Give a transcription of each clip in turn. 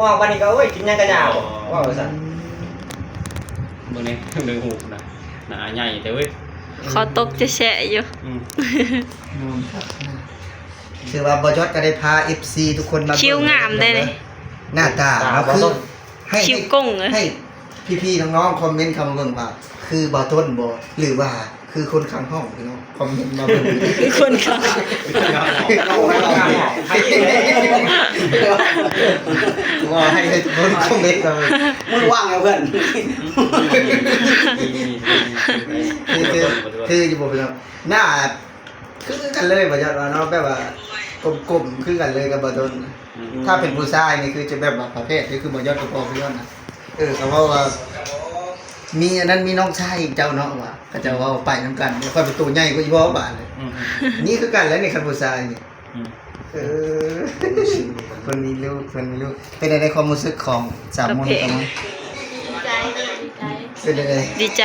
ອອກບັດນີ້ກໍ ໂອ້ຍ ກິນຫຍັງກະຍາວ ເວົ້າວ່າຊັ້ນ. ເບິ່ງແດ່ ເບິ່ງຮູບນະ ໜ້າໃຫຍ່ແທ້ເວີຍ ຂໍຕົກແຊະໆຢູ່. ອືມ ຖືວ່າບໍ່ຢອດກໍໄດ້ພາເອັຟຊີທຸກຄົນມາ ຄິ້ວງາມເດ້ນີ້ ໜ້າຕາເນາະ ຄື ໃຫ້ ຄິ້ວກົງເອີຍ ໃຫ້ພີ່ໆນ້ອງໆຄອມເມັນເຂົ້າມາເບິ່ງວ່າ ຄືບ່າວຕົ້ນບໍ່ ຫຼືວ່າຄືຄົນຂ້າງຫ້ອງພີ່ນ້ອງ ຄອມເມັນມາເບິ່ງ ຄົນຂ້າງຫ້ອງ ວ່າໃຫ້ ໃຫ້ຄົນຄອມເມັນມາເບິ່ງ ມືວ່າງແລ້ວເພື່ອນ ຄື ຄື ຄືຢູ່ບໍ່ພີ່ນ້ອງ ໜ້າ ຄືກັນເລີຍ ບໍ່ຢອດວ່າເນາະ ແບບວ່າກົມໆຄືກັນເລີຍກັບບ່າວຕົ້ນ. ອືມ ຖ້າເປັນຜູ້ຊາຍນີ້ຄືຈະແບບວ່າປະເພດ ຄື ຄືບໍ່ຢອດກໍພໍຄືກັນນະ. ເອີ ເຂົາເວົ້າວ່າ ມີອັນນັ້ນ ມີນ້ອງຊາຍເຈົ້າເນາະ ວ່າເຂົາເຈົ້າເວົ້າໄປນຳກັນ ແລ້ວຂ້ອຍເປັນໂຕໃຫຍ່ກວ່າອີ່ບໍ່ບາດເລີຍ. ອືມ ນີ້ຄືກັນແຫຼະນີ້ ຄັນຜູ້ຊາຍນີ້. ອືມ ເອີ ເພິ່ນມີລູກ ເພິ່ນມີລູກ ເປັນໃດໃນຄວາມຮູ້ສຶກຂອງສາວມົນຕອນນີ້? ດີໃຈ ດີໃຈ ເປັນໃດ? ດີໃຈ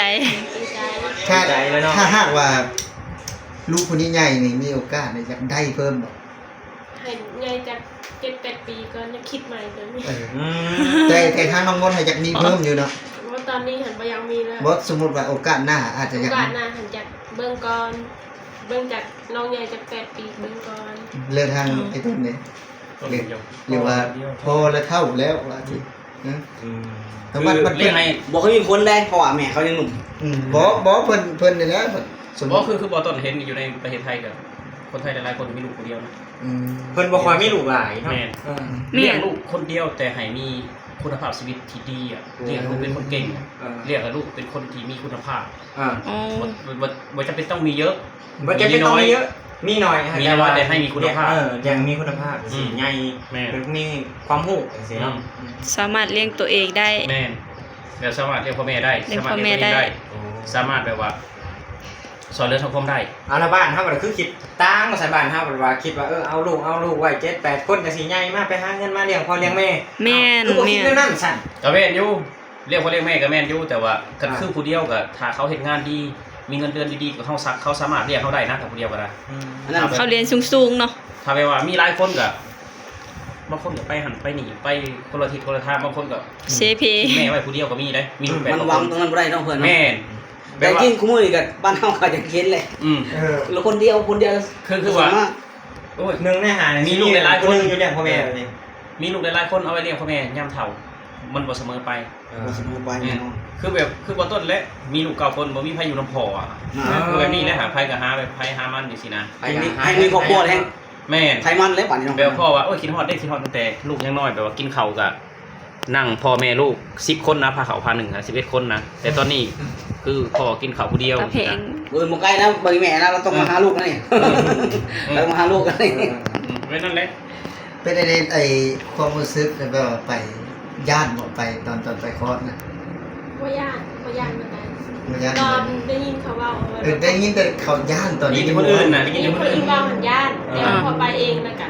ດີໃຈ ຖ້າ ດີໃຈເລີຍເນາະ ຖ້າຫາກວ່າລູກຜູ້ນີ້ໃຫຍ່ນີ້ ມີໂອກາດນີ້ ຢາກໄດ້ເພີ່ມບໍ່? ໃຫ້ໃຫຍ່ຈັກເຈັດແປດປີກ່ອນ ຍັງຄິດໃໝ່ເລີຍ. ເອີ ອືມ ແຕ່ ແຕ່ທາງນ້ອງມົນໃຫ້ຢາກມີເພີ່ມຢູ່ເນາະ? ບໍ່ ຕອນນີ້ຫັ້ນບໍ່ຢາກມີແລ້ວ. ບໍ່ ສົມມຸດວ່າໂອກາດໜ້າອາດຈະຢາກ ໂອກາດໜ້າຫັ້ນຢາກເບິ່ງກ່ອນ ເບິ່ງຈາກນ້ອງໃຫຍ່ຈັກແປດປີເບິ່ງກ່ອນ. ແລ້ວທາງ ອືມ ໄອ້ຕົ້ນເດ? ຫຼືວ່າພໍແລ້ວ ເຖົ້າແລ້ວວ່າຊິ ອືມ ແຕ່ວ່າມັນ ມັນເປັນ ບໍ່ເຄີຍມີຄົນໃດ ເພາະວ່າແມ່ເຂົາຍັງໜຸ່ມ. ອືມ ບໍ່ ບໍ່ ເພິ່ນ ເພິ່ນນີ້ແຫຼະ ສົມມຸດ ບໍ່ ຄື ຄືບໍ່ຕ້ອງເຫັນຢູ່ໃນປະເທດໄທ ກໍຄົນໄທຫຼາຍໆຄົນມີລູກຜູ້ດຽວນະ. ອືມ ເພິ່ນບໍ່ຄ່ອຍມີລູກຫຼາຍເນາະ. ແມ່ນ ເອີ ລ້ຽງລູກຄົນດຽວ ແຕ່ໃຫ້ມີຄຸນນະພາບຊີວິດທີ່ດີອະ ໂອ້ ລ້ຽງລູກເປັນຄົນເກັ່ງ ເອີ ລ້ຽງໃຫ້ລູກເປັນຄົນທີ່ມີຄຸນນະພາບ. ອ່າ ອໍ ບໍ່ ບໍ່ ບໍ່ຈຳເປັນຕ້ອງມີເຍີະ ບໍ່ຈຳເປັນຕ້ອງມີເຍີະ ມີໜ້ອຍ ມີໜ້ອຍ ມີໜ້ອຍ ແຕ່ໃຫ້ມີຄຸນນະພາບ. ເອີ ຢ່າງມີຄຸນນະພາບ ອືມ ຊິໃຫຍ່ ແມ່ນ ແບບມີຄວາມຮູ້ຈັ່ງຊີ້ເນາະ. ອືມ ສາມາດລ້ຽງຕົວເອງໄດ້. ແມ່ນ ແລ້ວສາມາດລ້ຽງພໍ່ແມ່ໄດ້ ລ້ຽງພໍ່ແມ່ໄດ້ ສາມາດເຮັດເອງໄດ້ ໂອ້ ສາມາດແບບວ່າຊ່ອຍເຫຼືອສັງຄົມໄດ້. ເອົາລະ ບ້ານເຮົາບັດຄືຄິດຕ່າງວ່າຊັ້ນ ບ້ານເຮົາບັດວ່າຄິດວ່າ ເອີ ເອົາລູກ ເອົາລູກໄວ້ເຈັດແປດຄົນ ກະຊິໃຫຍ່ມາໄປຫາເງິນມາລ້ຽງພໍ່ລ້ຽງແມ່. ແມ່ນ ເອົາ ຄືບໍ່ຄິດແນວນັ້ນຊັ້ນ? ກະແມ່ນຢູ່ ລ້ຽງພໍ່ລ້ຽງແມ່ກໍແມ່ນຢູ່ ແຕ່ວ່າຄັນ ອ່າ ຄືຜູ້ດຽວກໍ ຖ້າເຂົາເຮັດງານດີ ມີເງິນເດືອນດີໆ ກໍເຮົາສາ ເຂົາສາມາດລ້ຽງເຮົາໄດ້ນະ ຖ້າຜູ້ດຽວກໍໄດ້. ອືມ ອັນນັ້ນ ເຂົາຮຽນສູງໆເນາະ. ຖ້າແບບວ່າມີຫຼາຍຄົນກໍ ບາງຄົນກໍໄປຫັ້ນໄປນີ້ ໄປຄົນລະທິດຄົນລະທາງ ບາງຄົນກໍ ເສເພ ຖິ້ມແມ່ໄວ້ຜູ້ດຽວກໍມີເດ້ ມີລູກແປດ ມັນຫວັງຕົງນັ້ນບໍ່ໄດ້ເນາະເພື່ອນເນາະ. ແມ່ນ ແບບວ່າ ແຕ່ຈິງ ຄູ່ມື້ນີ້ກໍບ້ານເຮົາກໍຢາກເຫັນແຫຼະ. ອືມ ເອີ ຄົນດຽວ ຄົນດຽວ ຄື ຄືວ່າ ສ່ວນມາກ ໂອ້ຍ ໜຶ່ງໃນຫ້າ ມີລູກຫຼາຍໆຄົນ ຜູ້ໜຶ່ງຢູ່ລ້ຽງພໍ່ແມ່ນີ້ ມີລູກຫຼາຍໆຄົນເອົາໄວ້ລ້ຽງພໍ່ແມ່ຍາມເຖົ້າ ມັນບໍ່ສະເໝີໄປ. ເອີ ບໍ່ສະເໝີໄປ ແມ່ນ ແນ່ນອນ. ຄືແບບ ຄືບ່າວຕົ້ນແຫຼະ ມີລູກເກົ້າຄົນ ບໍ່ມີໃຜຢູ່ນຳພໍ່ອະ. ອ່າ ຄືແບບນີ້ແຫຼະ ຫາໃຜກໍຫາແບບໃຜຫາມັນຈັ່ງຊີ້ນະ. ໃຜກໍໃຫ້ມີຄອບຄົວແລ້ວ ແມ່ນ ໃຜມັນແລ້ວບັດນີ້ເນາະ. ແບບເພາະວ່າ ໂອ້ຍ ຄິດຮອດເດ້ ຄິດຮອດຕັ້ງແຕ່ລູກຍັງນ້ອຍ ແບບວ່າກິນເຂົ້າກໍນັ່ງພໍ່ແມ່ລູກສິບຄົນນະ ພາເຂົ້າພາໜຶ່ງ ສິບເອັດຄົນນະ. ແຕ່ຕອນນີ້ຄືພໍ່ກິນເຂົ້າຜູ້ດຽວ ຕາແພງ. ເອີ ບໍ່ໄກນະ ບັກອີແມ່ນະ ລາວຕ້ອງມາຫາລູກນະນີ້. ອືມ ອືມ ລາວມາຫາລູກນະນີ້. ອືມ ເປັນນັ້ນແຫຼະ. ເປັນໄດ ໄອ້ຄວາມຮູ້ສຶກແບບວ່າໄປ ຢ້ານບໍ່ ໄປຕອນ ຕອນໄປຄອດນະ? ບໍ່ຢ້ານ ບໍ່ຢ້ານປານໃດ. ບໍ່ຢ້ານ ຕອນໄດ້ຍິນເຂົາເວົ້າ ເອີ ໄດ້ຍິນແຕ່ເຂົາຢ້ານ ຕອນໄດ້ຍິນຄົນອື່ນນະ ໄດ້ຍິນຄົນອື່ນເວົ້າຫັ້ນຢ້ານ. ເອີ ແຕ່ພໍໄປເອງແລ້ວກະ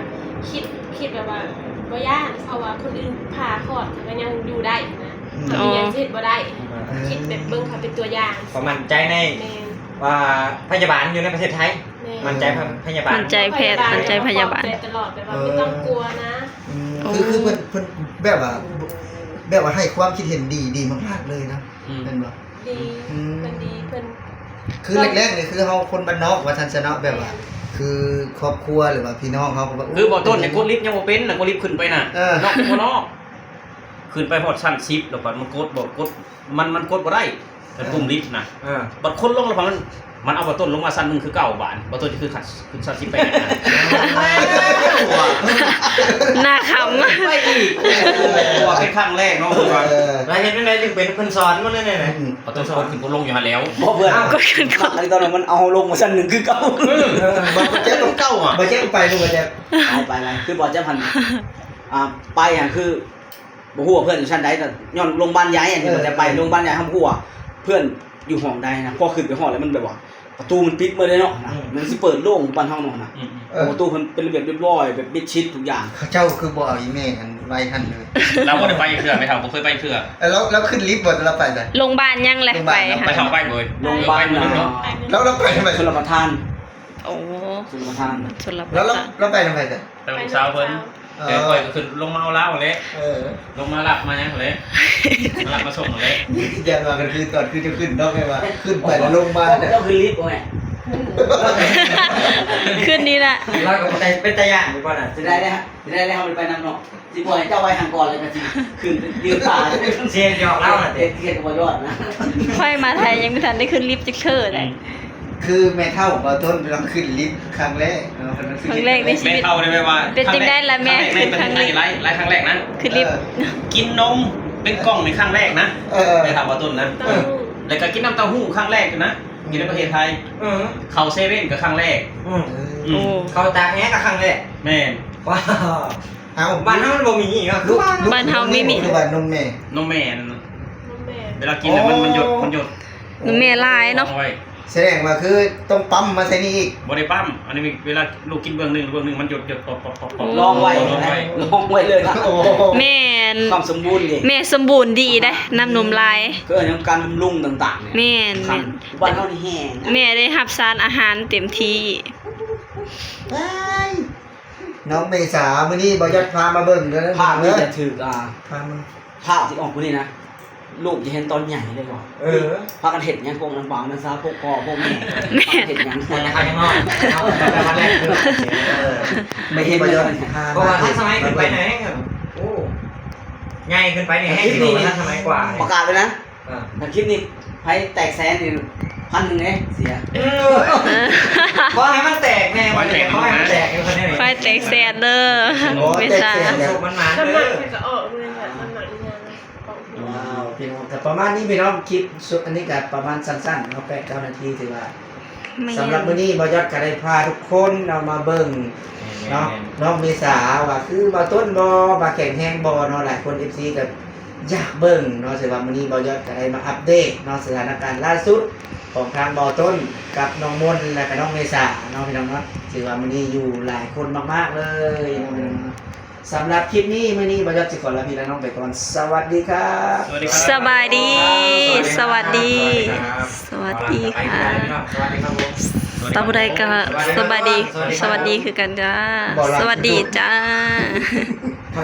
ຄິດ ຄິດແບບວ່າບໍ່ຢ້ານ ເພາະວ່າຄົນອື່ນຜ່າຄອດເຂົາກໍຍັງຢູ່ໄດ້ນະ. ອືມ ເຂົາກໍຍັງເຮັດບໍ່ໄດ້. ເອີ ຄິດແບບເບິ່ງເຂົາເປັນຕົວຢ່າງ ເຂົາໝັ້ນໃຈໃນ ແມ່ນ ວ່າພະຍາບານຢູ່ໃນປະເທດໄທ. ແມ່ນ ໝັ້ນໃຈພະ ພະຍາບານ ໝັ້ນໃຈແພດ ໝັ້ນໃຈພະຍາບານ ແບບວ່າບໍ່ຕ້ອງກົວນະ. ອືມ ໂອ້ ຄື ຄືເພິ່ນ ເພິ່ນແບບວ່າ ແບບວ່າໃຫ້ຄວາມຄິດເຫັນດີ ດີມາກໆເລີຍນະ. ອືມ ແມ່ນບໍ່? ດີ ອືມ ເພິ່ນດີ ເພິ່ນ ຄືແລກໆນີ້ຄືເຮົາຄົນບ້ານນອກວ່າຊັ້ນຊະເນາະ ແບບວ່າ ແມ່ນ ຄືຄອບຄົວ ຫຼືວ່າພີ່ນ້ອງເຮົາກໍວ່າ ຄືບໍ່ຕົ້ນນີ້ກົດລິບຍັງບໍ່ເປັນນະ ກົດລິບຂຶ້ນໄປນະ. ເອີ ນອກບໍ່ນອກ ຂຶ້ນໄປຮອດຊັ້ນສິບ ແລ້ວບັດມັນກົດບໍ່ ກົດ ມັນ ມັນກົດບໍ່ໄດ້ ເອີ ມັນປຸ່ມລິບນະ. ເອີ ບັດຄົນລົງແລ້ວ ມັນ ມັນເອົາບໍ່ຕົ້ນລົງມາຊັ້ນໜຶ່ງຄືເກົ່າ ບາດນີ້ບໍ່ຕົ້ນຄືຂັ້ນ ຂຶ້ນຊັ້ນສິບແປດນະ. ໜ້າຂຳ ໄປອີກ ເອີ ວ່າເປັນຄັ້ງແລກເນາະ ເພິ່ນວ່າ ເອີ ແລ້ວເຮັດຈັ່ງໃດຈຶ່ງເປັນ ເພິ່ນສອນໝົດແນວນີ້ນະ. ອືມ ບໍ່ຕົ້ນ ສອນຂຶ້ນກົດລົງຢູ່ຫັ້ນແລ້ວ ບໍ່ເພື່ອນ ເອົາ ກໍຂຶ້ນ ຕອນນັ້ນມັນເອົາລົງມາຊັ້ນໜຶ່ງຄືເກົ່າ. ເອີ ເອີ ບໍ່ເຈັບຕົວເກົ່າອະ ບໍ່ເຈັບໄປ ບໍ່ເຈັບ ໄປ ໄປ ໄປ ຄືບໍ່ເຈັບຫັ້ນ ອ່າ ໄປຫັ້ນຄື ບໍ່ຮູ້ວ່າເພື່ອນຢູ່ຊັ້ນໃດ ແຕ່ຍ້ອນໂຮງບານໃຫຍ່ ອັນນີ້ ເອີ ເພິ່ນຈະໄປ ເອີ ໂຮງບານໃຫຍ່ ເຮົາບໍ່ຮູ້ວ່າເພື່ອນຢູ່ຫ້ອງໃດນະ. ພໍຂຶ້ນໄປຮອດແລ້ວມັນແບບວ່າປະຕູມັນປິດໝົດເລີຍເນາະນະ. ອືມ ມັນຊິເປີດໂລ່ງຢູ່ບ້ານເຮົາເນາະນະ. ອືມໆ ເອີ ປະຕູເພິ່ນເປັນລະບຽບລຽບຮ້ອຍ ແບບມິດຊິດທຸກຢ່າງ. ເຂົາເຈົ້າຄືບໍ່ເອົາອີ່ແມ່ຫັ້ນໄວ້ຫັ້ນເລີຍ? ລາວບໍ່ໄດ້ໄປເທື່ອ ແມ່ເຖົ້າບໍ່ເຄີຍໄປເທື່ອ. ເອີ ລາວ ລາວຂຶ້ນລິບບໍ່ ແຕ່ລາວໄປນະ? ໂຮງບານຍັງແຫຼະ ໂຮງບານ ໄປ ລາວໄປ ເຮົາໄປເລີຍ ໂຮງບານ ໄປມື້ໜຶ່ງເນາະ. ລາວ ລາວໄປທຳໄມ? ຊົນລະປະທານ. ໂອ້ ຊົນລະປະທານ ຊົນລະປະທານ. ລາວ ລາວໄປນຳໃຜກັນ? ໄປກັບລູກສາວເພິ່ນ. ເອີ ແຕ່ຂ້ອຍກໍຂຶ້ນລົງມາເອົາລາວຫັ້ນແຫຼະ ເອີ ລົງມາຮັບມາຫຍັງຫັ້ນແຫຼະ ມາຮັບມາສົ່ງຫັ້ນແຫຼະ. ຢ້ານວ່າກັນຄືຕອນຄືຈະຂຶ້ນດອກ ແຕ່ວ່າຂຶ້ນໄປແລ້ວລົງມາ ເຈົ້າຂຶ້ນລິບບໍ່ແມ່? ຂຶ້ນນີ້ລະ ລາວກໍເປັນຕາ ເປັນຕາຢ້ານຢູ່ບໍ່ນະ? ຊິໄດ້ເດ້ ຊິໄດ້ເດ້ ເຮົາໄປນຳເນາະ. ຊິບໍ່ໃຫ້ເຈົ້າໄວ້ຫັ້ນກ່ອນ ແລ້ວກໍຊິຂຶ້ນຢືນຕາ ເຊຍຫຍອກລາວຫັ້ນເດ້ ເຮັດ ເຮັດບໍ່ຍອດນະ. ຂ້ອຍມາໄທຍັງບໍ່ທັນໄດ້ຂຶ້ນລິບຈັກເທື່ອເດ້. ອືມ ຄືແມ່ເຖົ້າບ່າວຕົ້ນລອງຂຶ້ນລິບຄັ້ງແລກເນາະ ເພິ່ນຂຶ້ນລິບຄັ້ງແລກໃນຊີວິດ. ແມ່ເຖົ້າໄດ້ແບບວ່າ ເປັນຈັ່ງໃດລະແມ່? ຂຶ້ນຄັ້ງແລກ ຫຼາຍ ຫຼາຍຄັ້ງແລກນະ ຂຶ້ນລິບ ເອີ ກິນນົມເປັນກ່ອງນີ້ຄັ້ງແລກນະ. ເອີ ແມ່ເຖົ້າບ່າວຕົ້ນນະ ເອີ ແລ້ວກໍກິນນ້ຳເຕົ້າຫູ້ຄັ້ງແລກນະ ຢູ່ໃນປະເທດໄທ. ເອີ ເຂົ້າເຊເວັນກໍຄັ້ງແລກ. ອືມ ອືມ ໂອ້ ເຂົ້າຕາກແອກໍຄັ້ງແລກ. ແມ່ນ. ວ້າວ ເອົ້າ ບ້ານເຮົາມັນບໍ່ມີເນາະ ຄືວ່າ ບ້ານເຮົາມີ ມີ ຄືວ່ານົມແມ່ ນົມແມ່ນັ້ນນະ ນົມແມ່ ເວລາກິນແລ້ວມັນ ມັນຢົດ ມັນຢົດ ນົມແມ່ຫຼາຍເນາະ. ສະແດງວ່າຄືຕ້ອງປ້ຳມາໃສ່ນີ້ອີກ? ບໍ່ໄດ້ປ້ຳ ອັນນີ້ເວລາລູກກິນເບື້ອງໜຶ່ງ ເບື້ອງໜຶ່ງມັນຢົດໆ ປອບໆໆໆ ລອງໄວ້ ລອງໄວ້ ລອງໄວ້ເລີຍນະ. ໂອ້ ແມ່ນ ຄວາມສົມບູນດີ ແມ່ສົມບູນດີເດ້ ນ້ຳນົມຫຼາຍ ຄືເອີ້ນຫຍັງ ການບຳລຸງຕ່າງໆ ແມ່ນ ແມ່ນ ບ້ານເຮົານີ້ແຮງ ແມ່ໄດ້ຮັບສານອາຫານເຕັມທີ່. ວ້າຍ ນ້ອງເມສາ ມື້ນີ້ບ່າວຍອດພາມາເບິ່ງເດີ ພາບນີ້ຈະຖືກ ອ່າ ພາມາ ພາບທີ່ອອກມື້ນີ້ນະ ລູກຈະເຫັນຕອນໃຫຍ່ເລີຍວ່າ ເອີ ພາກັນເຮັດຫຍັງ ພວກນ້ອງບ່າວນ້ອງສາວ ພວກພໍ່ພວກແມ່ ພາກັນເຮັດຫຍັງ ແຕ່ເຮົາຍັງນ້ອຍ ເຮົາແຕ່ວ່າແລກ ເອີ ໄປເຫັນ ເພາະວ່າທັນສະໄໝຂຶ້ນໄປແຮງ ໂອ້ ໃຫຍ່ຂຶ້ນໄປນີ້ແຮງ ທັນສະໄໝກວ່າ ປະກາດເລີຍນະ. ອ່າ ຖ້າຄລິບນີ້ໃຜແຕກແສນນີ້ ພັນໜຶ່ງເດ້ ເສຍ. ເອີ ຂໍໃຫ້ມັນແຕກແນ່ ຂໍໃຫ້ມັນແຕກຢູ່ຄົນນີ້ ຂໍໃຫ້ແຕກແສນເດີ ໂອ້ ເມສາ ແຕກແສນ ໂຊກມັນມາເດີ. ນ້ຳໜັກເພິ່ນກໍອອກເລີຍນະ ນ້ຳໜັກອີຫຍັງອອກ. ວ້າວ ພີ່ນ້ອງ ກໍປະມານນີ້ພີ່ນ້ອງ ຄລິບ ອັນນີ້ກໍປະມານສັ້ນໆເນາະ ແປດເກົ້ານາທີ ຖືວ່າ ແມ່ນ ສຳລັບມື້ນີ້ບ່າວຍອດກໍໄດ້ພາທຸກຄົນເນາະ ມາເບິ່ງເນາະ ແມ່ນໆ ນ້ອງເມສາ ວ່າຄືບ່າວຕົ້ນບໍ່ ວ່າແຂງແຮງບໍ່ເນາະ. ຫຼາຍຄົນ ເອັຟຊີ ກໍ ຢາກເບິ່ງເນາະ ຖືວ່າມື້ນີ້ບ່າວຍອດກໍໄດ້ມາອັບເດດເນາະ ສະຖານະການລ່າສຸດຂອງທາງບ່າວຕົ້ນກັບນ້ອງມົນ ແລະກະນ້ອງເມສາເນາະ ພີ່ນ້ອງເນາະ. ຖືວ່າມື້ນີ້ຢູ່ຫຼາຍຄົນມາກໆເລີຍເນາະ ພີ່ນ້ອງເນາະ. ສຳລັບຄລິບນີ້ ມື້ນີ້ບ່າວຍອດຊິຂໍລາພີ່ລານ້ອງໄປກ່ອນ. ສະຫວັດດີຄັບ ສະບາຍດີ ສະຫວັດດີ ສະຫວັດດີ ສະຫວັດດີ ສະຫວັດດີຄັບ ສະຫວັດດີ ສະຫວັດດີຄັບ ສະຫວັດດີ ສະຫວັດດີຄືກັນຈ້າ ສະຫວັດດີຈ້າ.